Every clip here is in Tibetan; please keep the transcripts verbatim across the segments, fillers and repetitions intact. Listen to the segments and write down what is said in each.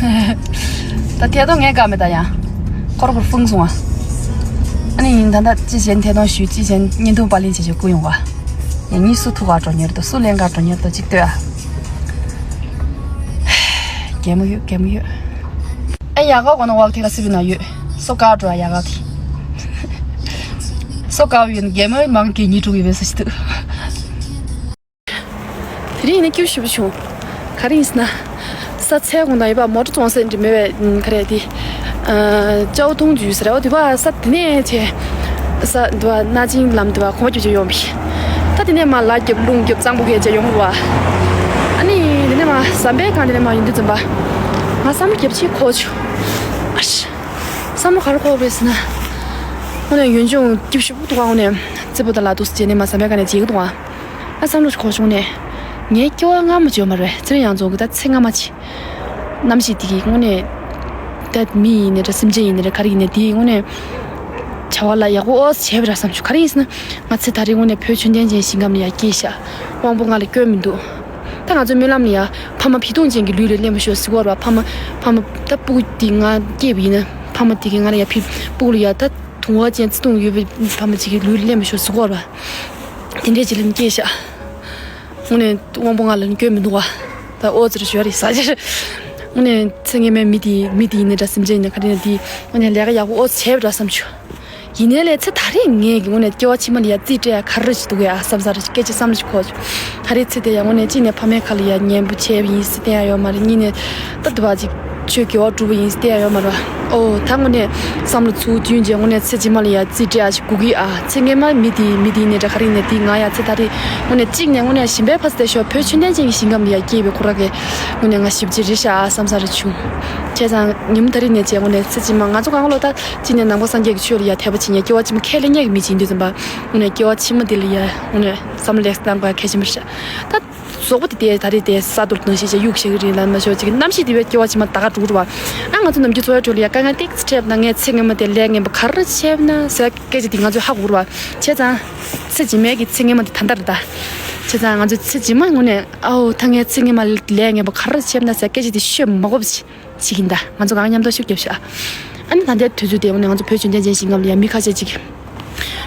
ད་ཐད་གཏོང་ངས་བཀག་མེད་ད་ཡང་། ཁོར་ཁོར་ཧྥུང་སོང་ཨ། ཨ་ནི་ཡིན་ད་ད་ཅི་བྱེད་ཐད་གཏོང་ཞུས་ཅི་བྱེད་བརྙན་ཐུང་པར་ལེན་བྱེད་ཆོག་སྐུ་ཡོང་བ། ཡང་གཉིས་སུ་ཐུག་ག་འགྲོ་མྱོང་དོ་སུ་ལེན་ག་འགྲོ་མྱོང་དོ་གཅིག་ལྟོས་ཨ། གད་མོ་ཡོད་གད་མོ་ཡོད། ཨེ་ཡག་ག་གོ་ན་ཝག་ཐེ་ག་སི་བི་ན་ཡོད། སོ་ག་འགྲོ་ཨ་ཡག་ག་དེ། སོ་ག་ཡོད་ན་གད་མོ་མང་གི་གཉིས་དྲུག་ཡོད་པའི་ས་ཞིག་འདུག་དེ་རིང་ཡིན་ན་སྐྱིད་ཤོས་པོ་བྱུང་། ག་རེ་ཡིན་ཟེར་ན། ས་ཚལ་གོང་དང་ཡོད་པ་མོ་ཊ་བཙོང་ས་འདྲ་མེད་པས་ག་རེ་དེ། ཅའོ་ཐུང་ཇུས་ཟེར་བ་དེ་བ་ས་དེ་ནས་བྱས། ས་དེ་བ་སྣ་ཆིང་ལམ་དེ་བ་གོང་རྒྱབ་ཅིག་ཡོང་བས། ད་དེ་ནས་མ་ལ་རྒྱབ་རླུང་རྒྱབ་གཙང་པོ་གས་བྱས་ཡོང་བ། ཨ་ནི་དེ་ནས་མ་ཟམ་པའི་སྒང་དེ་ནས་མ་ཡིན་དུས་ཙམ་པ། ང་བསམ་བློ་རྒྱབ་ཆེ་ཁོ་བྱུང་། ཨ་ཤ། བསམ་བློ་ག་རེ་འཁོར་བས་ཟེར་ན། དངོས་གནས་ཡུན་ཅུང་སྐྱིད་ཤོས་པོ་འདུག་ག་དངོས་གནས་རྩེ་པོ་དང་ལ་དུ་སེ་བྱས་ནས་མ་བསམ་པའི་སྒང་ནས་བྱེད་ཀྱི་འདུག་ག་ཨ་བསམ་བློ་ཞིག་འཁོར་བྱུང་ནས། ངའི་སྐྱེ་བ་སྔ་མ་བརྗོད་མ་རེད་ཚེ་རིང་ཡང་རྫོང་གི་ད་ཚེ་སྔ་མ་ཅི། གནམ་གཤིས་དེ་གི་དངོས་གནས། ད་མི་ཡིན་ནའི་འདྲ་སེམས་ཅན་ཡིན་ནའི་འདྲ་ག་རེ་ཡིན་ནའི་དེའི་དངོས་གནས། བྱ་བ་ལ་ཡག་པོ་ཨོ་བྱས་པ་ར་བསམ་བྱུང་ག་རེ་ཡིན་ཟེར་ན། ང་ཚེ་ད་རེས་དངོས་གནས་བོད་ཆོས་ལྡན་ཅན་ཞིང་ཁམས་ལ་ཡ་སྐྱེས་ཤག་དབང་པོ་ང་ལ་སྐྱོན་མི་འདུག་ད་ང་ཚོའི་སྨོན་ལམ་ལ་ཡ། ཕ་མ་བིས་སྟོང་ཅན་གྱི་ལུས་ལ་ལེན་པ་ཤོག་ཟེར་གོ་ར་བ་ཕ་མ། ཕ་མ་ད་སྤུ་གུ་དེ་ང་སྐྱེས་པ་ཡིན་ན་ཕ་མ་དེ་གི་ང་ལ་ཡ་ཕི་སྤུ་གུ་ལ་ཡ་ད་དུང་བ་ཅན་བརྩེ་དུང་ཡོད་པའི་ཕ་མ་ཅིག་གི་ལུས་ལ་ལེན་པ་ཤོག་ཟེར་གོ་ར་བ། དེ་འདྲས་ཅིག་ལ་སྐྱེས་ཤག་དངོས་གནས་དབང་པོ་ང་ལ་སྐྱོན་མི་འདུག་བ། ད་ཨོ་ཙི་རེ་ཞོ་རེ་ཟ་ཅེར། དངོས་གནས་ཚེ་སྔོན་མའི་མི་དེ་མི་དེ་ཡིན་ནའི་འདྲ་སེམས་ཅན་ཡིན་ནའི་ག་རེ་ཡིན་ནའི་དེ་དངོས་གནས་ལས་ཀ་ཡག་པོ་ཨོ་ཙི་བྱས་པ་འདྲ་བསམ་བྱུང་། ཡིན་ནའི་ལས་ཚེ་ད་རེས་ངས་ཀྱི་དངོས་གནས་སྐྱེ་བ་ཕྱི་མ་ལ་ཡ་རྩིས་སྤྲད་ཡ་ག་རེ་ཞིག་འདུག་ཡ་བསམ་ས་རེ་སྐད་ཆ་བསམ་བློ་ཞིག་འཁོར་བྱུང་། ད་རེས་ཚེ་དེ་ཡ་དངོས་གནས་གཅིག་ནས་ཕ་མའི་ཁ་ལ་ཡ་ཉན་པོ་བྱས་པ་ཡིན་ཟེར་བསྟན་ཡ་ཡོད་མ་རེད། གཉིས་ནས་ད་དུ་བ་ཅིག་ཆོས་དགེ་བ་སྒྲུབ་པ་ཡིན་ཟེར་བསྟན་ཡ་ཡོད་མ་རེད་བ། ཨོ་ད་དངོས་གནས་བསམ་བློ་ཚུར་བསྟུན་རྗེས་དངོས་གནས་ཚེ་ཕྱི་མ་ལ་ཡ་རྩིས་སྤྲད་ཡ་ཞིག་དགོས་ཀྱི་ཨ། ཚེ་སྔོན་མ་མི་དེ་མི་དེ་ནས་འདྲ་ག་རེ་ནས་དེ་ང་ཡ་ཚེ་ད་རེས་དངོས་གནས་གཅིག་ནས་དངོས་གནས་གཞན་པའི་ཕ་ཚ་དེ་ཤོག་བོད་ཆོས་ལྡན་ཅན་གྱི་ཞིང་ཁམས་ལ་ཡ་སྐྱེས་པའི་ཁོ་ར་གི་དངོས་གནས་ང་ཞིབ་ཅིག་རེད་ཤག་ཨ་བསམ་ས་རེ་བྱུང་། བྱས་ཙང་ཉིན་མོ་ད་རེས་ནས་བྱས་དངོས་གནས་ཚེ་ཕྱི་མ་ང་ཚོ་གང་ལོ་ད་གཅིག་ནས་ནང་པ་སངས་རྒྱས་ཀྱི་ཆོས་ལ་ཡ་དད་པ་བྱེད་མཁན་སྐྱེ་བ་ཕྱི་མ་ཁས་ལེན་མཁན་གྱི་མི་ཅིག་ཡིན་དུས་ཙམ་པ་དངོས་གནས་སྐྱེ་བ་ཕྱི་མ་དེ་ལ་ཡ་དངོས་གནས་བསམ་བློ་ལེགས་བཏང་དགོས་ཡ་གལ་ཆེན་པོ་རེད་ཤག་ད། གཟུགས་པོ་དེ་དེ་ད་རེས་དེ་ས་རྡོར་ནང་བཞིན་བྱས་གཡུག་བྱེད་ཀྱི་རེད་ལ་མ་ཞོ་ཅིག་གནམ་གཤིས་དེ་བས་སྐྱེ་བ་ཕྱི་མ་ད་ག་འགྲོ་གི་རེད་བ། ཨ་ང་ཚོ་ནམ་རྒྱུན་འཚོ་བའི་ཁྲོད་ལ་ཡ་དཀའ་ངལ་ཏིག་ཙི་འཕྲད་ན་ངས་ཚེ་སྔོན་མ་དེ་ལས་ངན་པ་ག་རེ་བྱས་ན་ཟེར་སྐད་ཆ་དེ་ང་ཚོས་ཧ་གོ་གི་རེད་བ། བྱས་ཙང་། ཚེ་རྗེས་མའི་གི་ཚེ་སྔོན་མ་དེ་ད་ལྟ་རེད་ད། བྱས་ཙང་ང་ཚོས་ཚེ་རྗེས་མ་དངོས་གནས་ཨའོ་ད་ངས་ཚེ་སྔོན་མ་ལས་ངན་པ་ག་རེ་བྱས་ན་ཟེར་སྐད་ཆ་དེ་ཤོད་མ་དགོས་པ་བྱས། ཞིག་ཡིན་ད། ང་ཚོ་གང་མཉམ་དུ་ཤུགས་རྒྱབ་ཤག་ཨ་ནི་ད་ལྟའི་དུས་ཚོད་དེ་འོ་ནས་ང་ཚོ་བོད་ཆོས་ལྡན་ཅན་ཞིང་ཁམས་ལ་ཡ་མི་ཁ་ཤས་ཅིག་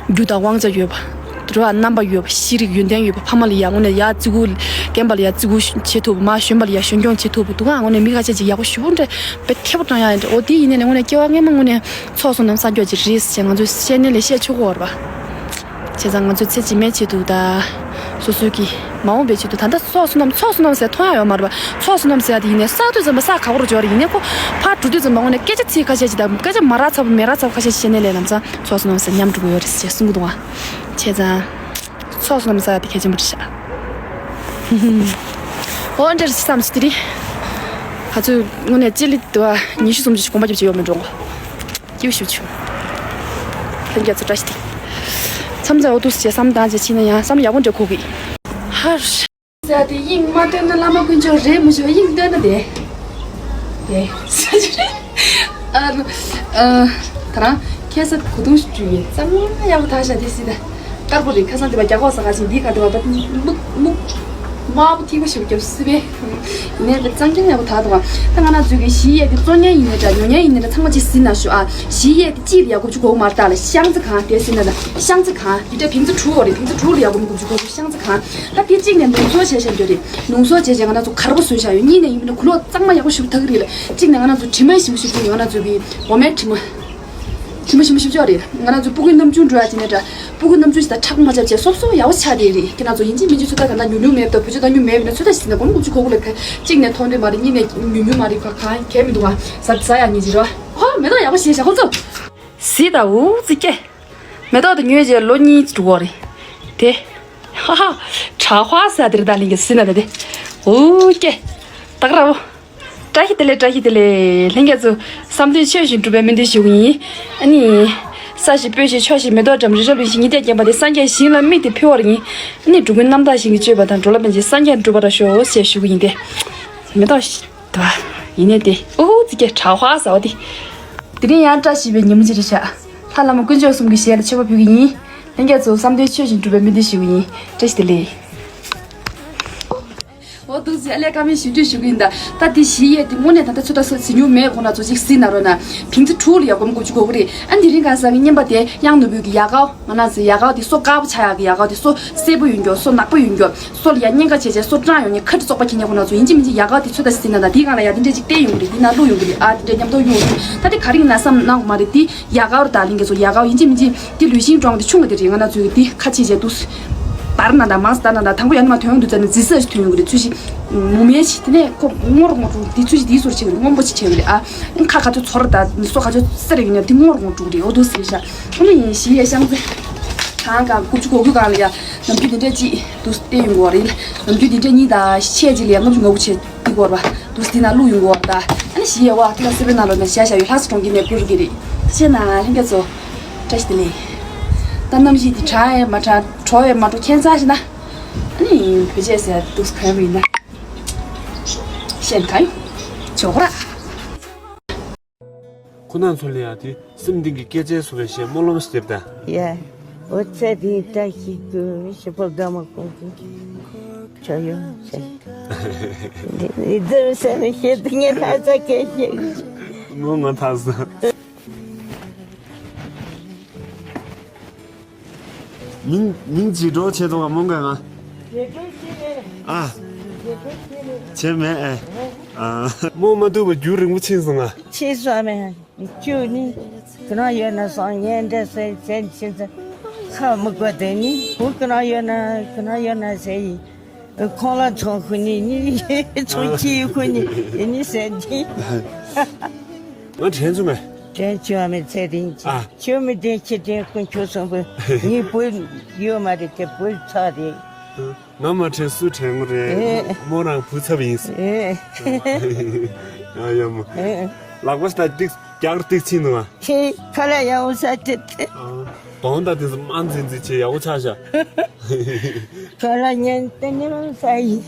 རྒྱུ་དང་དབང་ཆ་ཡོད་པ། དུ་ར་རྣམ་པ་ཡོད་པ་ཤེས་རིག་ཡོན་ཏན་ཡོད་པ་ཕ་མ་ལ་ཡ་དངོས་གནས་ཡ་བརྩི་བཀུར་རྒན་པ་ལ་ཡ་བརྩི་བཀུར་བྱེད་ཐུབ་པ་མ་གཞོན་པ་ལ་ཡ་གཞོན་སྐྱོང་བྱེད་ཐུབ་པ་འདུག་ག་དངོས་གནས་མི་ཁ་ཤས་ཅིག་ཡག་པོ་ཞེ་པོ་འདྲ་བས་ཁེ་པོ་བཏང་ཡ་ཡིན་འདྲ་འོ་དེ་ཡིན་ནའི་ནས་དངོས་གནས་སྐྱེ་བ་སྔོན་མ་དངོས་གནས་ཚོགས་བསོད་ནམས་བསགས་རྒྱུ་ཅིག་རེད་ཟེར་ང་ཚོས་བཤད་ནས་ལས་བཤད་ཆོག་གི་ཡོད་རེད་པ། བྱས་ཙང་ང་ཚོས་ཚེ་རྗེས་མའི་ཆེད་དུ་ད། སོ་སོའི་གི། མ་འོངས་པའི་ཆེད་དུ་ད་ལྟ་ཚོགས་བསོད་ནམས་ཚོགས་བསོད་ནམས་ཟེར་མཐོང་ཡ་ཡོད་མ་རེད་པ། ཚོགས་བསོད་ནམས་ཟེར་ཡ་དེ་ཡིན་ནའི་བསགས་དུས་ཙམ་པ་བསགས་ཁག་པོ་རུ་འཇོག་རེད་ཡིན་ནའི་ཁོ། ཕར་འགྲོ་དུས་ཙམ་པ་དངོས་གནས་སྐད་ཆ་ཚིག་ཁ་ཤས་ཅིག་དང་སྐད་ཆ་མ་རག་ཚ་པོ་མེད་རག་ཚ་པོ་ཁ་ཤས་ཤིག་བཤད་ནའི་ལས་ལམ་སང་ཚོགས་བསོད་ནམས་ཟེར་ཉམས་འགྲོ་གི་ཡོད་རེད་ཟེར་གསུང་གི་འདུག་བ། བྱས་ཙང་། ཚོགས་བསོད་ནམས་ཟེར་ཡ་དེ་གལ་ཆེན་པོ་རེད་ཤག་འོ་འདྲ་རེད་བསམ་སོང་དེ་རིང་། ང་ཚོས་དངོས་གནས་སྤྱི་ལེ་དུ་བ་ཉི་ཤུ་སུམ་ཅུ་ཞིག་གོམ་པ་རྒྱབ་ཀྱི་ཡོད་མེད་འགྲོ་འགོ། སྐྱིད་ཤོས་བྱུང་། ལྷན་རྒྱས་ཚོ་བཀྲ་ཤིས་བདེ་ལེགས། མཚམས་མཚམས་འོ་འདུག་སེ་བསམ་བཏང་བྱས་ཕྱིན་ན་ཡང་བསམ་ཡག་པོ་འདྲ་གོ་གི། ཧར། ཟེར་དེ་དབྱིངས་མ་བཏོན་ན་བླ་མ་དཀོན་མཆོག་རེད་མི་ཞུ་དབྱིངས་བཏོན་ན་དེ། དེ། ཨ་ཨ་ད་རང་ཁ་སང་གོས་ཐུང་ཞིག་བཀྲུས་ཡོད་གཙང་མ་ཡག་པོ་དག་ཤག་དེ་སྲིད་ད། དཀར་པོ་རེད་ཁ་སང་དེ་བ་རྒྱ་ཁོག་ས་ག་ཞིག་འདི་ག་དེ་བ་ད་སྨུག་སྨུག་དམར་པོ་ཐིག་པ་ཞིག་རྒྱབ་སྲིད་པས། ཡིན་ནའི་དེ་གཙང་རྐྱང་ཡག་པོ་དག་འདུག་བ། ད་ང་རང་ཚོའི་གི་གཞིས་ཡས་དེ་བཙོང་མཁན་ཡིན་ནའི་འདྲ་ཉོ་མཁན་ཡིན་ནའི་འདྲ་ཚང་མ་ཅིག་ཟིན་ན་ཞུ་ཨ། གཞིས་ཡས་དེ་གཅིག་ལ་ཡག་པོ་ཅིག་གོ་མ་རེད་ད་ལ་ཤང་ཙི་གང་དེ་ཟིན་ན་ད་ཤང་ཙི་གང་དེ་འདྲ་ཕིང་ཙི་དྲུག་བ་རེད་ཕིང་ཙི་དྲུག་ལ་ཡག་པོ་མི་གོ་ཅིག་གོ་ཤང་ཙི་གང་། ད་དེ་གཅིག་ནས་ནུང་སོ་བྱས་བྱས་འགྱོ་རེད། ནུང་སོ་བྱས་བྱས་ང་རང་ཚོ་གར་པོ་བཟོས་བཞག་ཡོད། གཉིས་ནས་ཡིན་ན་གུ་ལོག་གཙང་མ་ཡག་པོ་ཞིག་ཐག་གི་རེད་ལ། གཅིག་ནས་ང་རང་ཚོ་དྲི་མ་ཞིམ་ཞིམ་ཞིག་ང་རང་ཚོ་གི་འོ་མའི་དྲི་མ། དྲི་མ་ཞིམ་ཞིམ་ཅོག་རེད། ང་རང་ཚོ་སྤུ་གུའི་རྣམ་ཅུང་འགྲོ་ཡ་དེ་ནས་འདྲ། སྤུ་གུ་རྣམ་ཅུང་ཞིག་ད་ཁྲག་མ་ཆབ་བྱས་སོབ་སོབ་ཡག་པོ་ཆགས་བསྡད་རེད། ཁྱེད་རང་ཚོ་ཡིན་གཅིག་མིན་གཅིག་ཚོ་ད་ད་ལྟ་ཉུང་ཉུང་མེད་དོ་བུ་ཆུ་ད་ཉུང་མེད་པ་ན་ཚོད་ད་ཞིག་ཟིན་ན་གོང་ལུག་ཆུ་གོ་གོ་ལ་ཁ་གཅིག་ནས་མཐོང་དུས་མ་རེད་གཉིས་ནས་ཉུང་ཉུང་མ་རེད་ཁ་གང་གས་མི་འདུག་ཨ། ཟ་ཟ་ཡ་ཉིན་གཅིག་རེད་བ། ཧོ་མེ་ཏོག་ཡག་པོ་ཞེས་བྱ་ཁོ་ཚོ། ཟི་ད་འུ་ཙི་ཀྱེ། མེ་ཏོག་དེ་ཉོས་རྗེས་ལོ་གཉིས་འགྲོ་གི་རེད། དེ། ཧ་ཧ། གྲྭ་ཧྭ་ཟེར་དེ་རེད་ད་ལིང་གི་ཟི་ན་ད་དེ། འུ་ཀྱེ། ད་ག་ར་བོ། བཀྲ་ཤིས་བདེ་ལེགས་བཀྲ་ཤིས་བདེ་ལེགས། ལྷན་རྒྱས་ཚོ་བསམ་དོན་ཆོས་བཞིན་འགྲུབ་པའི་སྨོན་འདུན་ཞུ་གི་ཡིན། ཨ་ནི། ས་གཞི་སྤོས་ཤིང་ཆོས་བཞིན་མེ་ཏོག་འགྲམ་རི་རབ་རིམ་བཞིན་ཉི་ཟླས་བརྒྱན་པ་དེ་སངས་རྒྱས་ཞིང་ལ་དམིགས་ཏེ་ཕུལ་བ་ཡིན། ཨ་ནི་འགྲོ་ཀུན་རྣམ་དག་ཞིང་གི་སྤྱོད་པ་དང་འགྲོ་ལ་ཕན་ཕྱིར་སངས་རྒྱས་འགྲུབ་པར་ཤོག་ཞེས་ཞུ་གི་ཡིན་ཏེ། མེ་ཏོག་ཤ་དོ། ཡིན་ནས་དེ་ཨོ་ཙི་ཀྱེ་གྲྭ་ཧྭ་ཟ་བ་དེ། དེ་རིང་ཡང་བཀྲ་ཤིས་པའི་ཉིན་མོ་ཅིག་རེད་ཤག་ལྷ་བླ་མ་དཀོན་མཆོག་གསུམ་གྱི་ཞལ་ལ་མཆོད་པ་ཕུལ་གི་ཡིན། ལྷན་རྒྱས་ཚོ་བསམ་དོན་ཆོས་བཞིན་འགྲུབ་པའི་སྨོན་འདུན་ཞུ་གི་ཡིན། བཀྲ་ཤིས་བདེ་ལེགས། འོ་འདུག་ཟེར། ཨ་ལས་བཀའ་མོལ་ཞུ་འདོད་ཞུ་གི་ཡིན་ད། ད་དེ་བཞི་ཡས་དེ་དངོས་གནས་ད་ལྟ་ཚོད་ལྟ་ས་ཟིན་མྱོང་མེད། ཁོང་ན་ཚོ་ཅིག་ཟིན་ན་རོ་ན་ཕིང་ཚི་ཕྲུག་ལ་ཡ་སྒོར་མོ་དགུ་བཅུ་གོ་གི་རེད། ཨ་དེ་རིང་ཁ་སང་གི་རྔན་པ་དེ་གཡང་ནོར་བུ་གི་ཡག་གའོ། ང་ན་ཚོ་ཡག་གའོ་དེ་སོ་དཀར་པོ་ཆགས་ཡག་གི་ཡག་གའོ་དེ། སོ་སེར་པོ་ཡོད་མགྱོགས། སོ་ནག་པོ་ཡོད་མགྱོགས། སོ་ལ་ཡ་གཉན་ཁ་བྱས་བྱས་སོ་སྐྲངས་ཡོང་ནས་ཁ་དྲི་བཙོག་པ་ཁྱེར་ཉེ། ཁོང་ན་ཚོ་ཡིན་གཅིག་མིན་གཅིག་ཡག་གའོ་དེ་ཚོད་ལྟ་ཟིན་ན་ད། དེའི་སྒང་ལ་ཡ་དེ་འདྲས་ཅིག་བསྟན་ཡོང་གི་རེད། དེ་ན་བླུགས་ཡོང་གི་རེད། ཨ་དེ་འདྲས་མཉམ་དུ་གཡུག་ཡོང་། ད་དེ་ག་རེ་ཡིན་ན་བསམ་གནང་དགོས་མ་རེད། དེ་ཡག་གའོ་རེད། ད་ལིང་གེ་ཚོ་ཡག་གའོ་ཡིན་གཅིག་མིན་གཅིག་དེ་ལུས་ཤིང་གྲོང་དེ་ཆུང་བ་དེ་རེད། ང་ན་ཚོ་གི་དེ་ཁ་ཕྱེ་བྱས་འདུག་སེ། དར་ན་ད་མང་སེ་དར་ན་ད། དང་པོ་ཡང་ནི་མ་ཐོན་འདུག་ཙ་ནི་རྫི་སེ་ཞིག་ཐོན་ཡོང་གི་རེད། ཚུལ་ཞིག་མུ་མེ་ཞིག་དེ་ནས་ཁོ་སྔོ་རུ་སྔོ་དྲུག་དེ་ཚུལ་ཞིག་དེའི་སོར་ཆེ་གི་རེད། སྔོན་པོ་ཞིག་ཆེ་གི་རེད། ཨ་ཁ་ག་ཚོད་ཚོར་ད་སོ་ག་ཚོད་སེར་ཡོད་ན་དེ་སྔོ་རུ་སྔོ་དྲུག་རེད། འོ་འདུག་སེ་རེད་ཤག་ཁོ་ན་ཡིན་ཞི་ཡའི་ཤང་ཚེ་གང་ག་དགུ་བཅུ་གོ་དགུ་སྒང་ལ་ཡ་ནམ་རྒྱུན་དེ་འདྲས་ཅིག་འདུག་སེ་བསྟན་ཡོང་གི་རེད། ནམ་རྒྱུན་དེ་འདྲས་གཉིས་དང་ཕྱེད་ཅིག་ལ་ཡ་ལྔ་བཅུ་ང་དགུ་བྱས་དེ་སྐོར་བ་འདུག་སེ་དེ་ན་བླུགས་ཡོང་གི་རེད། ད་ཨ་ནི་ཞི་ཡའི་བ་ཁ་ལ་སེ་པའི་ནང་ལོགས་ན་བཞག་བཞག་ཡོད། ལྷ་ས་གྲོང་ཁྱེར་ནས་བསྐུར་གི་རེད། ཤེས་ན་ལྷན་རྒྱས་ཚོ་བཀྲ་ཤིས་བདེ་ལེགས། ད་གནམ་གཤིས་དེ་གྲང་ཡས་མ་གྲང་དྲོ་ཡས་མ་དྲོ་ཁྱད་མཚར་ཞིག་ན། ཨ་ནི་བོད་ཆས་ཟེར་འདུག་ག་བ་ཡིན་ན། ཤེས་ག་ཡོད་ཆོག་ར། ཁོ་ན་ཚོ་ལ་ཡ་དེ་སེམས་གཏིང་གི་སྐད་ཆ་བཟོ་བའི་ཞེས་སྨོན་ལམ་ཞིག་འདེབས་ད། ཡ། འོ་ཚེ་འདིའི་བཀྲ་ཤིས་ཀྱི་ཞི་བ་དགའ་མ་ཀུན་གྱི་ཆོ་ཡོང་ཆེ། འདི་འདི་སེམས་ཤེས་དེ་ངས་ལྷ་ས་སྐད་ཤེས། ངོ་ང་ཐག་སོང་། མིང་མིང་ཇི་འགྲོ་ཆེ་ཏོ་ག་མོང་ག་ང་། ཨ། ཆེ་མེད་ཨེ། ཨ། མོ་མ་ཐུག་པ་རྒྱུན་རིང་པོ་ཕྱིན་སོང་ང་། ཕྱིན་སོང་མེད། ཁྱོད་ནི་ག་ན་ཡོད་ན་སང་ཉན་འདྲ་ཟེར་ཟེར་ཕྱིན་ཚེ་ཁ་མི་དགོས་དེ་ནི་བུ་ག་ན་ཡོད་ན་ག་ན་ཡོད་ན་ཟེར་ཡིན། ཁོང་ལ་ཚོང་ཁུ་ནི་ནི་ཚོང་ཁྱི་ཡི་ཁུ་ནི་ནི་ཟེར་གྱི། ང་དྲན་བྱུང་ངས། དྲན་བྱུང་བ་མི་ཚེ་རིང་གི་ཨ། ཁྱོད་མི་དྲན་ཁྱི་དྲན་ཀུན་ཁྱོད་གསུམ་པོ་ངའི་བུ་ཡོད་མ་རེད་དེ་བུ་ཚ་རེད། ང་མ་དྲན་སུ་དྲན་ངོ་རེད། ཨེ། མོ་རང་བུ་ཚབ་ཡིན་ཟེར། ཨེ། ཡ་ཡ་མོ། ཨེ། ལག་པ་སྟ་ཏིག་རྒྱག་ཏིག་ཕྱིན་འདུག་ཨ། ཁྱེད་ཁ་ལ་ཡང་འོ་ས་ཏེ་ཏེ། ཨ། གདོང་དང་དེ་ཚོ་དམར་འཛིན་འཛིན་བྱས་ཡག་པོ་ཆགས་ཤག་ཁ་ལ་ཉན་ཏེ་ཉན་ས་ཡིན།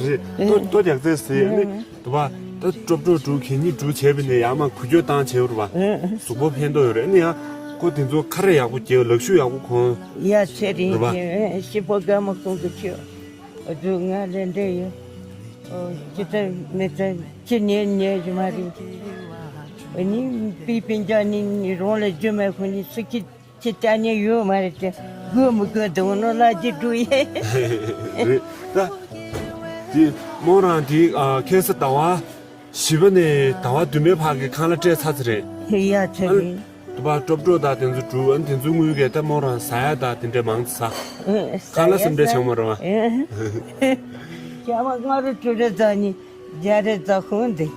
རེད། ལྟོ་ལྟོ་རྒྱག་ཚད་ཟེར་ནི་དུ་བ་ད་ཀྲོབ་ཀྲོ་འབྲུ་གད་སྙིགས་འབྲུ་བྱས་པ་ནས་ཡར་མར་འགུལ་སྐྱོད་བཏང་བྱས་པ་རེད་བ། གཟུགས་པོ་ཕན་ཐོགས་ཡོད་རེད། ཨ་ནི་ཡང་ཁོ་དེ་ཚོ་ཁ་རས་ཡག་པོ་བརྒྱབ་ལག་ཤུབས་ཡག་པོ་གོན། ཡ་ཚེ་རིང་རེད་བ། ཞི་བ་དགའ་མ་ཀུན་གྱི་ཆོས། འོ་ཚོ་ང་ལས་འདྲེ་ཡོད། ཨོ་ཅི་ལྟར་མི་ལྟར་ཅི་ཉན་ཉན་རྒྱུ་མ་རེད། ཨ་ནི་པི་པིན་ཅ་ནི་ནི་རོང་ལ་རྒྱུ་མེད་ཁོ་ནི་སུ་ཁྱི་ཁྱི་ལྟ་ཉན་ཡོད་མ་རེད་དེ་དགོས་མི་དགོས་དེ་འོ་ནོ་ལ་ཅི་འགྲོ་ཡེ། རེད་ད། དེ་མོ་རང་དེ་ཨ་ཁ་སང་ཟླ་བ་བཞི་པ་ནས་ཟླ་བ་བདུན་པའི་བར་གྱི་ཁང་གླ་སྤྲད་ཚར་ཚར་རེད། ཡ་ཚར་རེད། དུ་བ་ཀྲོབ་ཀྲོབ་དང་དེ་ཚོ་འབྲུ་ཨ་ནི་དེ་ཚོའི་དངུལ་གྱིས་ད་མོ་རང་ཟ་ཡ་དང་དེ་འདྲས་མང་ཙམ་ཟ། ཁང་གླ་སེམས་ཁྲལ་བྱུང་མ་རེད་བ། རྒྱ་མ་ང་རུ་ཀྲུ་རེ་ཛ་ནི་རྒྱ་རེ་ཛ་ཁུང་འདི།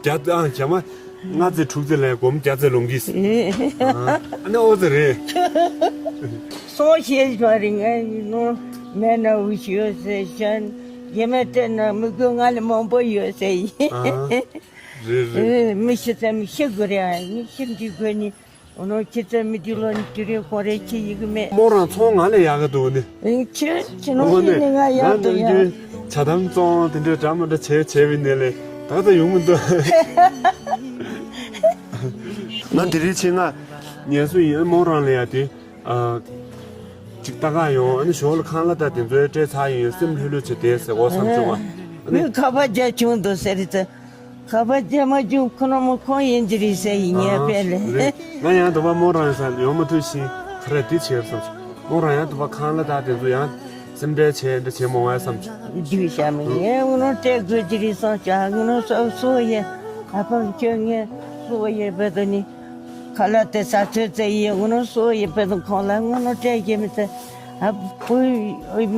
རྒྱ་ཨ་རྒྱ་མ་ལྔ་ཙེ་དྲུག་ཙེ་ལས་སྒོར་མོ་བརྒྱ་ཙེ་ལོངས་ཀྱིས། ཨ་ནི་ཨོ་ཙེ་རེད། སོང་ཤེས་མ་རེད་ང་ཡིན་ནོ། མེད་ན་འུ་ཤི་ཡོད་ཟེར་ཤན། རྒྱ་མ་སྤྲད་ན་མི་དགོས་ང་ལས་མང་པོ་ཡོད་ཟེར་ཡིན། རེད་རེད། མི་ཤི་ཚེ་མི་ཤི་དགོས་རེད་ཨ། མི་ཤི་འདི་དགོས་ནི། འོ་ནོ་ཁྱེད་ཚོ་མི་དེ་ལོ་ནི་དུས་རིང་ཁོང་རེ་ཁྱི་ཡི་གི་མེད། མོ་རང་ཚོང་ང་ལས་ཡག་གི་འདུག་ནི། ཨིན་ཁྱོད་ཁྱི་ནོ་ཁྱི་ནི་ང་ཡག་འདུག་ཡ། ནམ་རྒྱུན་ཇ་དམ་བཙོང་དེ་འདྲའི་འདྲ་མི་འདྲ་བྱས་བྱས་པའི་ནས་ལས་ད་ལྟ་ཡོང་མི་འདུག་ང་དེ་རིང་ཆེད་མངགས་ངལ་གསོ་ཡིན་མོ་རང་ལས་ཡ་དེ་ཨ་ཅིག་ལྟ་ག་ཡོང་ཨ་ནི་ཞོར་ལ་ཁང་གླ་དང་དེ་ཚོའི་སྤྲད་ཚར་ཡིན་སེམས་ལྷོད་ལྷོད་བྱས་བསྡད་ཟེར་འོ་བསམ་བྱུང་བ་ཨ་ནི། མི་ཁ་པར་རྒྱག་བྱུང་འདུག་ཟེར་ཙེ། ཁ་པར་རྒྱག་མ་བྱུང་ཁོ་ན་མོ་ཁོང་ཡིན་གྱི་རེད་ཟེར་ཡིན་ངས་ཨ་དཔེ་ལས། རེད། ང་ཡང་དུ་བ་མོ་རང་ས་ཡོང་མ་ཐུབ་ཤིང་ཁ་ར་འདི་བྱེད་བསམ་བྱུང་། མོ་རང་ཡང་དུ་བ་ཁང་གླ་དང་དེ་ཚོ་ཡང་སེམས་ཁྲལ་བྱས་འདྲ་བྱེད་མོ་བ་བསམ་བྱུང་། འདུས་ཤ་མི་ངས་དངུལ་ནོར་སྤྲད་དགོས་ཀྱི་རེད་བསམ་བྱུང་། དངུལ་ནོར་སོ་སོ་ཡེ་ཨ་ཕ་ཁྱོད་ངས་སོ་ཡེ་བེ་དོ་ནི་ཁ་ལ་དེ་ས་ཚོད་ཙེ་ཡེ་དངུལ་ནོར་སོ་ཡེ་བེ་དོ་ཁོང་ལ་དངུལ་ནོར་སྤྲད་ཀྱི་མི་ཚེ་ཨ་བུ་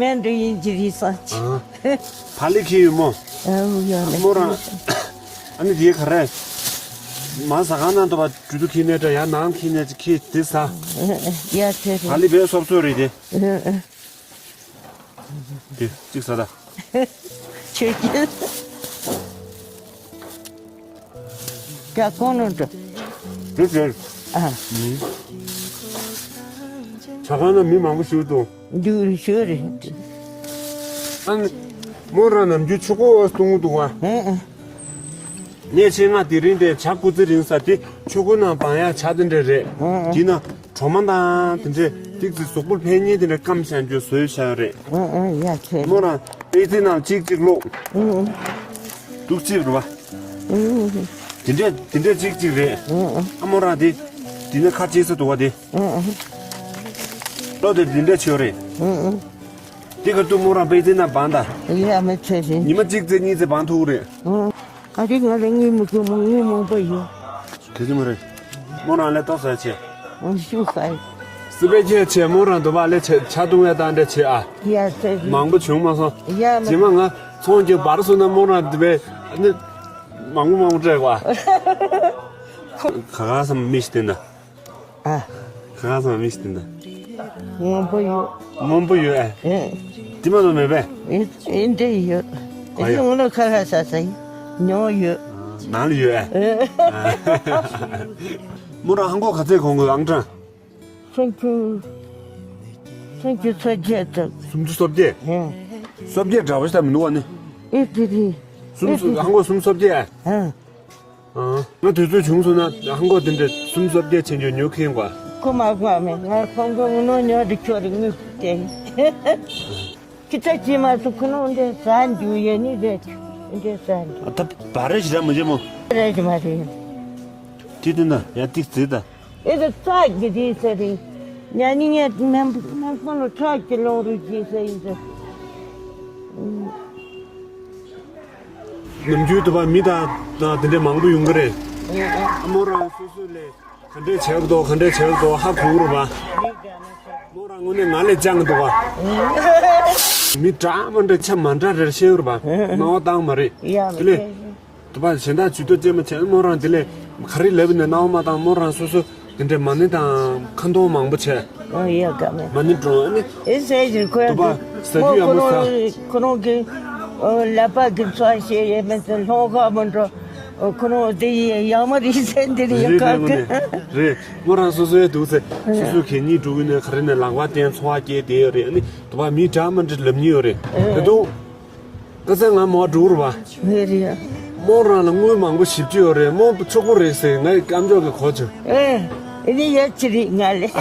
མེ་འདྲ་ཡིན་གྱི་རེད་བསམ་བྱུང་། ཨ། ཕ་ལི་ཁི་ཡོད་མོ། ཨ་ཡོད་ལེ། མོ་རང་། ཨ་ནི་དེ་ག་རེ། མ་ཟ་ཁང་ནང་དུ་བ་ཇུ་དུ་ཁི་ནས་འདྲ་ཡང་ནང་ཁི་ནས་ཅིག་ཁི་དེ་ཟ། ཡ་ཚེ་རེད། ཕ་ལི་བས་སོབ་སོ་རེད་དེ། དེ་གཅིག་ཟ་ད། ཆོས་ཀྱི། ཀྱ་ཀོ་ནོ་འགྲོ། རེད་རེད། ཨ། ཨུམ། ཇ་ཁང་ན་མི་མང་པོ་ཞིག་འདུག་འདུག་རེད་ཞོ་རེད། ཨ་ནི། མོ་རང་ནམ་རྒྱུན་ཆུ་ཁོག་འོག་སྟོང་འདུག་བ། ཨེ་ཨེ། ངས་ཆེད་མངགས་དེ་རིང་དེ་ཇ་སྐུ་ཚེ་རིང་ས་དེ་ཆུ་ཁོག་ནང་སྦང་ཡག་ཇ་དེ་འདྲ་རེད། ཨེ་ཨེ། དེ་ན། གྲོ་མ་དང་དེ་འདྲས་ཏིག་ཙི་གཟུགས་པོ་ཕན་ཉེན་དེ་འདྲས་སྐམ་བཞག་རྒྱུ་བཟོས་བཞག་ཡོད་རེད། ཨ་ཨ་ཡ་ཁྱེད། མོ་རང་པེ་ཙི་ནང་གཅིག་གཅིག་ལོག་ཨུ་ཨུ། འདུག་ཅིག་རུ་བ། ཨུ་ཨུ། དེ་འདྲས་དེ་འདྲས་གཅིག་གཅིག་རེད། ཨུ་ཨུ། ཨ་མོ་རང་དེ་དེ་ནས་ཁ་ཅིག་ས་འདུག་བ་དེ། ཨུ་ཨུ། ལོ་དེ་དེ་འདྲས་ཆེ་རེད། ཨུ་ཨུ། དེ་གར་དུ་མོ་རང་པེ་ཙི་ནང་བང་ད། ཡ་མི་ཚེ་རེད། ཉི་མ་གཅིག་ཙེ་གཉིས་ཙེ་བང་ཐུག་རེད། ཨུ། ཨ་རིག་ང་རང་ངའི་མི་དགོས་མོ་ངའི་མང་པོ་ཡོད། དེ་ཅི་མ་རེད། མོ་རང་ལས་ཏོག་ཟ་ཆེ། ཨང་ཤུ་ཁའི། སི་པེ་ཁྱེད་ཆེ་མོ་རང་དུ་བ་ལས་ཆེ་ཆ་བཏུང་བའི་དང་འདྲ་ཆེ་ཨ། ཡ་ཚེ་རིང་། མང་པོ་བྱུང་མ་སོང་། ཡ་མ། རྗེས་མ་ང་ཚོང་གི་བར་སོང་ན་མོ་རང་དུ་བས་ནི་མང་པོ་མང་པོ་སྤྲད་གོ་ཨ། ག་ག་སམ་མི་ཤི་དེ་འདྲ། ཨ། ག་ག་སམ་མི་ཤི་དེ་འདྲ། མང་པོ་ཡོད། མང་པོ་ཡོད་ཨ། ཨེ། དེ་མ་གཏོགས་མེད་པས། ཨེ་ཨེ་འདྲ་ཡོད། ག་ཡོད། ཨེ་ངོ་ལ་ཁ་ཁ་ས་ས་ཡིན། ཉོ་ཡོད། ནང་ལ་ཡོད་ཨ། ཨེ། མོ་རང་ཧང་གོ་ག་ཚད་གོང་གི་ཨང་གྲངས། སུམ་ཅུ། སུམ་ཅུ་སོ་བརྒྱད་དང་། སུམ་ཅུ་སོ་བརྒྱད། ཧེ། སོ་བརྒྱད་འདྲ་བ་ཞིག་ད་མི་འདུག་བ་ནི། ཨེ་དེ་དེ། སུམ་ཅུ་ཧང་གོ་སུམ་ཅུ་སོ་བརྒྱད་ཨ། ཧེ། ཨ། ང་དུས་ཚོད་བྱུང་སོང་ན་ཧང་གོ་དེ་འདྲ་སུམ་ཅུ་སོ་བརྒྱད་ཆེན་ཆུང་ཉོ་མཁན་གོ། ཁོ་མ་གོ་མེད་ང་ཁོང་ཁོ་ངུ་ནོ་ཉོ་དེ་ཁྱོད་རིག་མི་ཏེ། ཁྱི་ཚ་ཅི་མ་སུ་ཁུ་ནོ་འདྲ་ཟ་འདུག་ཡེ་ནི་རེད། འདྲ་ཟ་འདུག་ད་བ་རེ་ཞིག་ར་མི་བྱེད་མོ། རེད་མ་རེད། དེ་དེ་ན་ཡ་ཏིག་ཙི་ད། ཨེ་ད་ཙག་གི་དེ་ས་རེད། ཉ་ནི་ངས་མེན་མེན་ཁོང་ལ་ཁྲག་གི་ལོང་རུ་གྱིས་ས་ཡིན་ས། ནམ་རྒྱུན་དུ་བ་མི་དང་དང་དེ་འདྲས་མང་པོ་ཡོང་གི་རེད། ཨ་མོ་རང་སོ་སོ་ལས་ག་འདྲས་བྱས་འདུག་ག་འདྲས་བྱས་འདུག་ཧ་གོ་གི་རེད་བ། མོ་རང་དངོས་གནས་ང་ལས་སྤྱང་གི་འདུག་ག་མི་འདྲ་མ་འདྲ་ཆ་མ་འདྲ་རེ་བཤད་གི་རེད་བ། སྣང་བ་བཏང་མ་རེད། དེ་ལས། དུ་བ་གཞན་དག་ཇུས་གཏོགས་ཅན་མ་བྱས་ན་མོ་རང་དེ་ལས་ག་རེ་ལབ་ནས་སྣང་བ་མ་བཏང་མོ་རང་སོ་སོ་དེ་འདྲའི་མ་ཎི་དང་ཁ་འདོན་མང་པོ་བྱས། ཨ་ཡ་ག་མེད། མ་ཎི་སྒྲོན་ཨ་ནི། ཨེ་ཟེར་གྱི་ཁོ་དུ་བ་ཟ་རྒྱུ་ཡག་མོ་ཟ། ཁོ་རང་གི་ལག་པ་གི་ཚོ་ཞེས་ཡས་མེད་ཚེ་ལྷོང་ཁ་མི་འགྲོ། ཁོ་རང་དེ་ཡི་ཡག་མོ་རེད་ཟེར་འདི་རེད་ཡོད་རེད་ཁ་རེད་གི། རེད་མོ་རང་སོ་སོའི་འདུག་ཟེར་སོ་སོ་གད་སྙིགས་འགྲོ་གི་ནས་ག་རེ་ནས་ལག་པ་བསྟན་འཚོ་བ་སྐྱེལ་བསྡད་ཡོད་རེད་ཨ་ནི་དུ་བ་མི་འདྲ་མ་འདྲ་ལབ་ཉེན་ཡོད་རེད་དེ་དུ། ཁ་སང་ང་མོ་འགྲོ་རུ་བ། ངའི་རེད། མོ་རང་ལ་དངུལ་མང་པོ་ཞིབ་ཅི་ཡོད་རེད་མོ་ཕྱུག་པོ་རེད་ཟེར་ངའི་ཨམ་ཅོག་གི་གོ་ཆོད། ཨེ། ཨེ་ནི་ཡ་ཅི་རེད་ང་ལས།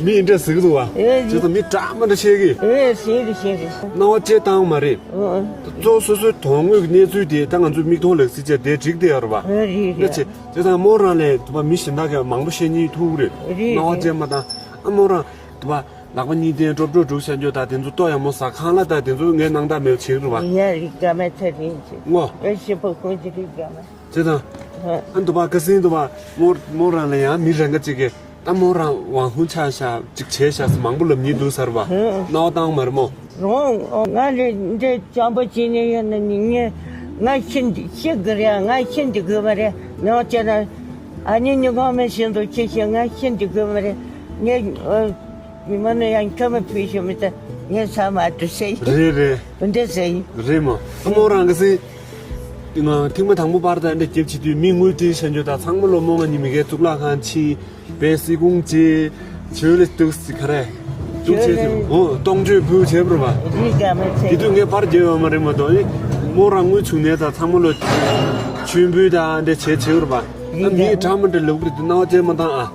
མི་ཡིན་འདྲ་ཟིག་འདུག་བ། ཨེ་ཅི་ད་མི་འདྲ་མ་འདྲ་བཤད་གི། ཨེ་ཤེས་རེད་ཤེས་རེད། སྣང་བ་ཅེ་བཏང་མ་རེད། ཨོ། གཙོ་སོ་སོའི་དོན་དངོས་ཀྱི་གནས་ཚུལ་དེ་ད་ང་ཚོའི་མིག་མཐོང་ལག་ཟིན་བྱས་དེ་འགྲིག་བསྡད་ཡོད་རེད་བ། ཨེ་རེད་རེད། ཅི་དེ་དང་མོ་རང་ལས་དུ་བ་མི་གཞན་དག་གིས་མང་པོ་བཤད་ཉེན་ཐུག་རེད། རེད་སྣང་བ་རེད། ཅེ་མ་བཏང་ཨ་མོ་རང་དུ་བ། ལག་པ་གཉིས་བསྟན་ཀྲོབ་ཀྲོབ་སྒྲུག་བྱ་རྒྱུ་དང་དེ་ཚོ་ལྟོ་ཡག་མོ་ཟ་ཁང་གླ་དང་དེ་ཚོ་ངས་སྣང་དག་མེད་བྱེད་རུ་བ། ཡ་རིག་དགའ་མ་ཚ་རིང་ཅིག་ངོ་། ཨེ་ཤི་པོ་ཁོང་ཅི་རིག་དགའ་མ། ཅེ་དང་། ཨ་འདུ་བ་ཀ་སིན་འདུ་བ་མོ་མོ་རང་ལ་ཡང་མི་རང་ག་ཅིག་གིས་ད་མོ་རང་ཝང་ཧུང་ཆ་ཤ་ཅིག་བྱས་ཤ་སི་མང་པོ་ལབ་ཉེན་འདུག་ཟེར་བ། སྣང་བ་བཏང་མ་རེད་མོ། རོང་ང་ལས་འདྲེ་བྱམས་པོ་བྱེད་ནས་ཡོད་ན་ནི་ངས་ང་ཤི་འདི་ཤི་གི་རེད་ང་ཤི་འདི་དགོས་མ་རེད་ནང་བྱས་ན་ཨ་ནི་ཉི་གང་མེད་བཞིན་དུ་ཁྱི་ཤི་ང་ཤི་འདི་དགོས་མ་རེད་ངས། མི་མ་ནི་ཡང་ཁྱོད་མ་ཕུལ་ཞུ་མི་ད་ངས་ས་མ་དུ་ཟེར་ཡིན། རེད་རེད། འདི་ཟེར་ཡིན། རེད་མོ། ཨ་མོ་རང་གི་སེ། ང་ཐེངས་མ་དང་པོ་པར་དང་འདྲ་རྒྱབ་བྱེད་དུས་མི་དངུལ་སྤྲད་བྱ་རྒྱུ་དང་ཚང་མ་ལོ་མོ་ང་གཉིས་མི་ཀའི་གཙུག་ལག་ཁང་ཕྱིན། པའི་སི་ཀུང་ཅི། ཆོས་ལས་གཏུགས་སི་ཁ་རེ། གཏུགས་བྱེད་དུ་ཨོ་གཏོང་བརྗོད་བུ་བྱེད་པར་བ། རིག་ག་མི་ཚེ། དེ་དུས་ངས་པར་རྒྱབ་ཡོད་མ་རེད་མ་གཏོགས་ཨ་མོ་རང་དངུལ་བྱུང་ནས་དང་ཚང་མ་ལོ། མཆོད་འབུལ་དང་འདྲ་བྱེད་བྱེད་པར་བ། ཨ་མི་གྲངས་མ་འདྲ་ལུག་རེད་དུ་སྣང་བ་ཅན་མ་དང་ཨ།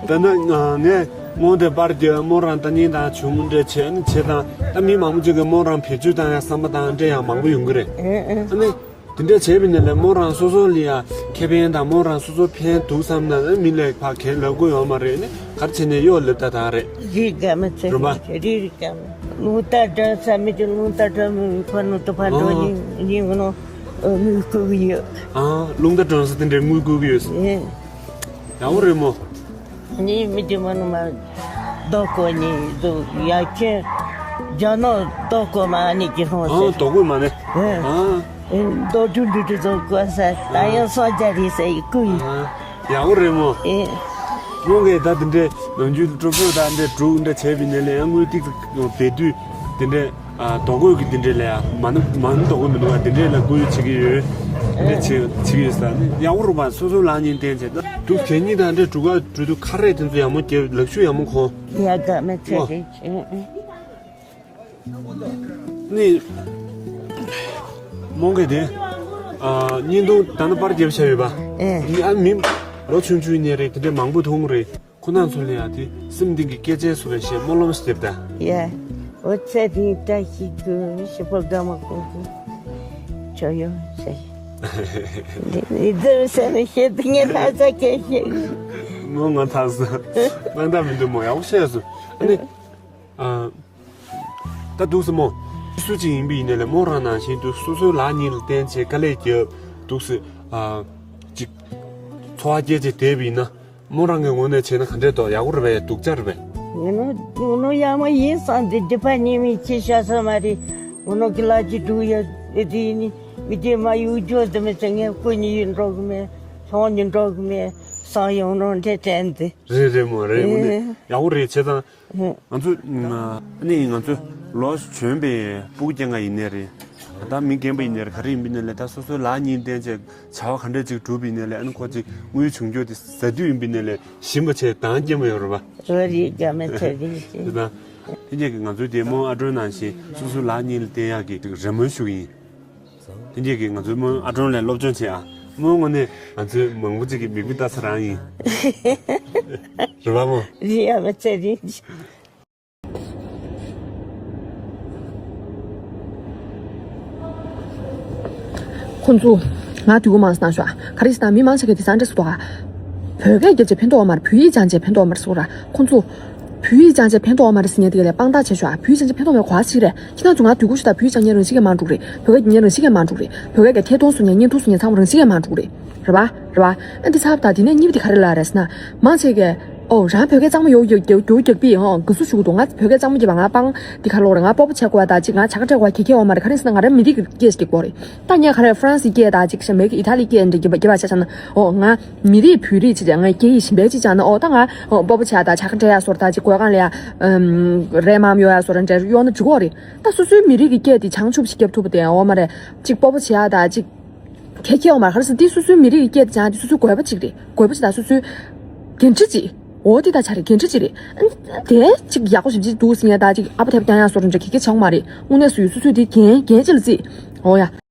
ད་ནི་ངས་སྔོན་དེ་པར་རྒྱབ་མོ་རང་ལྟ་ཉིན་དང་བྱུང་འདྲ་བྱས་ནི་བྱེད་དང་ད་མི་མང་པོ་ཅིག་གིས་མོ་རང་བེད་སྤྱོད་བཏང་ཡ་བསམ་པ་དང་འདྲ་ཡང་མང་པོ་ཡོང་གི་རེད། ཨ་ནི་དེ་འདྲ་བྱས་པའི་ནང་ལས་མོ་རང་སོ་སོ་ལ་ཡ་ཁེ་ཕན་དང་མོ་རང་སོ་སོ་ཕན་འདུག་བསམ་ན་ནི་མི་ལ་ཕ་གན་ལབ་དགོས་ཡོད་མ་རེད་ནི་གར་བྱས་ནས་གཡོ་ལབ་ད་དང་རེད། རིག་ག་མི་ཚེ་རིག་ག་མི་རླུང་རྟ་སྒྲོན་ས་མི་དེ་རླུང་རྟ་སྒྲོན་མི་ཁོ་ནུ་ཏུ་ཕ་འགྲོ་ཡིན་ཡིན་གོ་ནོ་དངུལ་བསྐུར་གི་ཡོད། ཨ་རླུང་རྟ་སྒྲོན་ས་དེ་འདྲའི་དངུལ་བསྐུར་གི་ཡོད། ཡག་པོ་རེད་མོ། ནི་མི་དེ་མ་ནུ་མ་རྡོ་བརྐོས་ནི་འདུག་ཡ་ཁྱོད་རྒྱ་ནོར་རྡོ་བརྐོས་མ་ནི་གི་ཧོང་ཨ་ཟེར། རྡོ་བརྐོས་མ་ནི་ཨ། རྡོ་གྲུ་འདུ་འདུ་ཚོ་བརྐོས་ས་ད་ཡང་སོ་རྒྱ་རི་ས་ཡི་ཀུ་ཡི། ཡག་པོ་རེད་མོ། ཨེ། མོ་གས་ད་དེ་འདྲའི་ནམ་རྒྱུན་གྲོགས་པོ་ད་འདྲའི་དྲུག་འདྲ་བྱས་པའི་ནི་ལས་དངུལ་ཏིག་ཙམ་བེད་དུས་དེ་འདྲའི། ཨ་རྡོ་བརྐོས་ཀྱི་དེ་འདྲས་ལ་ཡ་མ་ནུ་མ་ནུ་རྡོ་བརྐོས་མི་འདུག་བ་དེ་འདྲས་ལ་བརྐོས་བྱེད་ཀྱི་ཡོད། དེ་འདྲས་བྱེད་བྱེད་ཀྱི་ཡོད་ས་ནི་ཡག་པོ་རུ་བ་སོ་སོ་ལག་གཉིས་བསྟན་བྱས་ད་དུ་གད་སྙིགས་དང་འདྲས་དྲུག་ག་དྲུག་དུ་ཁ་རས་དེ་ཚོ་ཡག་མོ་རྒྱབ་ལག་ཤུ་ཡག་མོ་གོན། ཡ་དགའ་མི་ཚེ་རེད། ནི་མོང་གེ་དེ་ཨ་བརྙན་ཐུང་ད་ནི་པར་རྒྱབ་བྱ་ཡོད་པ། ཨེ། ནི་ཨ་མི་ལོ་ཆུང་ཆུང་ནས་རེད་དེ་འདྲས་མང་པོ་མཐོང་རེད། ཁོ་ན་ཚོ་ལ་ཡང་དེ་སེམས་གཏིང་གི་སྐད་ཆ་སུ་རེད་ཞེས་སྨོན་ལམ་ཞིག་བཏབ་ད། ཡ། འོ་ཚེ་རིང་བཀྲ་ཤིས་ཀྱི་ཞི་བ་དགའ་མ་ཀུན་གྱི་ཆོ་ཡོང་ཟེར། འདི་འདི་ཟེར་ནས་བཤད་དུ་ངས་ལྷ་ས་སྐད་བཤད་གི། མོ་ང་ཐག་ས་སྣང་དག་མི་འདུག་མོ་ཡག་པོ་བཤད་སོང་། ཨ་ནི། ཨ། ད་འདུག་སེ་མོ། སུ་གཅིག་ཡིན་པ་ཡིན་ནའི་ལས་མོ་རང་ནང་བཞིན་དུ་སོ་སོའི་ལག་གཉིས་ལ་བརྟེན་བྱས་དཀའ་ལས་རྒྱབ་འདུག་སེ། ཨ། ཅིག་འཚོ་བ་སྐྱེལ་བྱས་བསྡད་པ་ཡིན་ན། མོ་རང་གི་ངོས་ནས་བྱས་ན་ག་འདྲས་འདུག་ཡག་པོ་རེད་པས། སྡུག་ཅག་རེད་པས། ངོ་ནོ་ངོ་ནོ་ཡག་མོ་ཡིན་བསམ་སྟེ་སྡིག་པ་ཉེས་མེད་ཅི་བྱ་ས་མ་རེད། ངོ་ནོ་གི་ལག་གི་འགྲོ་ཡ་དེ་ནི་མི་དེ་མ་ཡུག་ཇོ་དེ་མི་ཚེ་ངས་སྐུ་ཉིད་ཡིན་འགྲོ་གི་མེད། ཚོང་ཉིད་འགྲོ་གི་མེད། སང་ཡོང་ནོ་འདྲས་དྲན་དེ། རེད་རེད་མོ་རེད། ངོ་ནས་ཡག་པོ་རེད་བྱས་ཙང་། ང་ཚོ་ཨ་ནི་ང་ཚོ་ལོ་གཞོན་པའི་སྤུ་གུ་རྐྱང་ཡིན་ནའི་རེད། ད་མི་རྒན་པ་ཡིན་ནའི་རེད། ག་རེ་ཡིན་པ་ཡིན་ནའི་ལས་ད་སོ་སོའི་ལག་གཉིས་བརྟེན་བྱས་བྱ་བ་ག་འདྲས་ཅིག་སྒྲུབ་པ་ཡིན་ནའི་ལས། ཨ་ནི་ཁོ་ཅིག་དངུལ་བྱུང་རྒྱུ་དེ་ཟ་དུས་ཡིན་པ་ཡིན་ནའི་ལས་ཞིམ་པ་བྱས་འདང་རྒྱག་མ་ཡོང་རེད་པ། རོ་རི་རྒྱ་མེད་ཚོད་རིག་ཅིག་དེ་དང་། དེ་རྗེས་ཀྱི་ང་ཚོའི་དེ་མོ་ཨ་སྒྲོན་ནང་བཞིན་སོ་སོའི་ལག་གཉིས་ལ་བརྟེན་ཡག་གི་རེ་སྨོན་ཞུ་གི་ཡིན། དེ་རྗེས་ཀྱི་ང་ཚོའི་མོ་ཨ་སྒྲོན་ལས་སློབ་སྦྱོང་བྱེད་ཨ། མོ་ངོ་ནས་ང་ཚོའི་མང་པོ་ཅིག་གི་མིག་དཔེ་ལྟ་ས་རང་ཡིན། རེད་པ་མོ། རི་ཡ་མ་ཚེ་རིང་། ཁོང་ཚོ། ང་དུས་གོ་མང་སྣང་ཤོག་ག་རེ་ཟེར་ན་མི་མང་ཆེ་གེ་དེ་སང་འདྲེ་སུ་དོ་ཨ། བོད་སྐད་རྒྱབ་བྱས་ཕན་ཐོགས་མ་རེད། བོད་ཡིག་སྦྱང་བྱས་ཕན་ཐོགས་མ་རེད་ཟེར་ར། ཁོང་ཚོ། བོད་ཡིག་སྦྱང་བྱས་ཕན་ཐོགས་མ་རེད་ཟེར་ཉན་དེ་ག་ལས་དཔང་རྟགས་བྱས་ཤོག་བོད་ཡིག་སྦྱང་བྱས་ཕན་ཐོགས་མེད་གོ་ཨ་ཟིག་རེད། ཁྱེད་རང་ཚོ་ང་དུས་གོ་ཤོག་ད་བོད་ཡིག་སྦྱང་ཉན་རང་བཞིན་གྱི་མང་འགྲོ་རེད། བོད་སྐད་སྦྱང་ཉན་རང་བཞིན་གྱི་མང་འགྲོ་རེད། བོད་སྐད་ཀྱི་ཐད་གཏོང་སུ་ཉན་བརྙན་ཐུང་སུ་ཉན་ཚང་མ་རང་བཞིན་གྱི་མང་འགྲོ་རེད། རེད་པ། རེད་པ། ཨ་འདི་ཚབ་ད་དེ་ནས་གཉིས་པ་དེ་ག་རེ་ལ་རེད་ཟེར་ན། མང་ཆེ་གས། ཨོ་རང་བོད་སྐད་གཙང་མ་ཡོད་ཡོད་ཡོད་ཡོད་རྒྱག་པི་ཧོ་དགའ་བསུ་ཞུ་གི་འདུག་ང་བོད་སྐད་གཙང་མ་རྒྱབ་པ་ང་སྤང་འདི་ག་ལོག་རེད། ང་སྤོ་བོ་བྱེད་དགོས་པ་ད་ཅིག་ང་བྱ་དགའ་སྤྲད་དགོས་པ་ག་གེ་ཡོད་མ་རེད། ག་རེ་ཟེར་ན་ང་རང་མི་རིགས་ཀྱི་སྐད་ཞིག་རྒྱག་དགོས་རེད། ད་ངས་ག་རེ་ཧྥ་རན་སིའི་སྐད་ད་ཅིག་ཤ་མེད་ཀྱི་ཨི་ཐ་ལིའི་སྐད་འདི་རྒྱབ་པ་རྒྱབ་པ་ཆ་བཞག་ན་ཨོ་ང་མི་རིགས་བོད་རིགས་ཅིག་ང་སྐད་ཡིག་གཞན་པའི་ཅིག་སྦྱང་ན་ཨོ་ད་ང་ཨོ་སྤོ་བོ་བྱེད་ད་བྱ་དགའ་སྤྲད་ཡ་སོར་ད་ཅིག་གོས་གང་ལ་ཡ་རས་དམར་གཡོག་ཡ་སོར་འདྲ་གཡོག་ན་འགྲིག་གོ་རེད། ད་སོ་སོའི་མི་རིགས་ཀྱི་སྐད་དེ་བྱང་ཆུབ་ཞིག་རྒྱབ་ཐུབ་པ་དེ་ཨོ་མ་རེད། ཅིག་སྤོ་བོ་བྱེད་ཡ་ད་ཅིག་གལ་ཆེ་བ་མ་རེད། ག་རེ་ཟེར་འདི་སོ་སོའི་མི་རིགས་ཀྱི་སྐད་དེ་སྦྱང་དེ་སོ་སོའི་དགོས་པ་ཅིག་རེད། དགོས་པ་ཅིག་དང་སོ་སོའི་འགན་འཁྲི་ཅིག་འོ་འདི་ད་ཆ་རེད། འགན་འཁྲི་ཅིག་རེད། ཨ་ནི་དེ་ཅིག་ཡག་པོ་ཞིབ་ཅིག་འདུག་ཟེར་ཡ་ད་ཅིག་ཨ་ཕ་ཐེབས་རྐྱང་ཡ་སོགས་རེ་འདྲ་གི་གལ་ཆེ་བ་མ་རེད། དངོས་གནས་སུ་ཡོད་སོ་སོའི་དེ་འགན་འགན་ཅིག་ལ་བརྩི། འོ་ཡ།